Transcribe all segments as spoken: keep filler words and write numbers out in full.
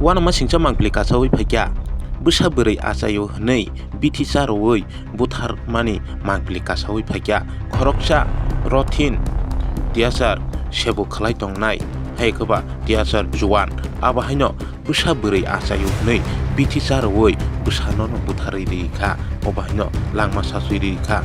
Uanama singcha mangpili kasaui phaikha, bwsa bwrwi achaio hwnwi bithi charwi butharmani mangpili kasaui phaikha. Khoroksa rothin tiyachar sebo khlai tongnai, hai khe ba tiyachar juan, abo haino bwsa bwrwi achaio hwnwi bithi charwi bwsano no butharwi rikha, obo haino langma sasui rikha.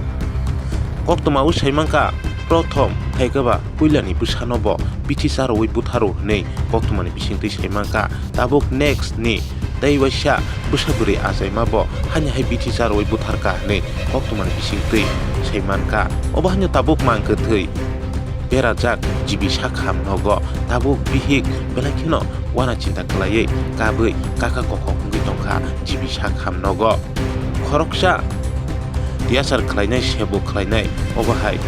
Koktwmao saimankha, prothom hai khe ba puilani bwsano bo bithi charwi butharo hwnwi koktwmani bisingtwi saimankha. Tabuk next ni tei waisa bwsa bwrwi achaima bo hani hai bithi charwi butharkha hwnwi koktwmani bisingtwi saimankha. Obo haino tabuk mangkwthwi berajak jibi sakham nogo. Tabuk bihik belai kheno uana chinta khlaiwi kabwi kaka kokhok wngwi tongkha jibi sakham nogo. Khoroksa tiyachar khlainai, sebo khlainai, obo hai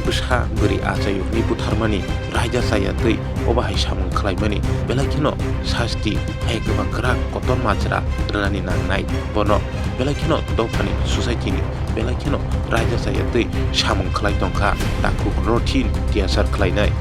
bwsa bwrwi achaio hwnwi butharmani raida chaya twi obo hai samung khlaimani belai kheno sasti hai kwbang kwrak kotor majra rwnani nangnai bono. Belai kheno dophani society ni belai kheno raida chaya twi samung khlai tongkha takhuk rothin tiyachar khlainai.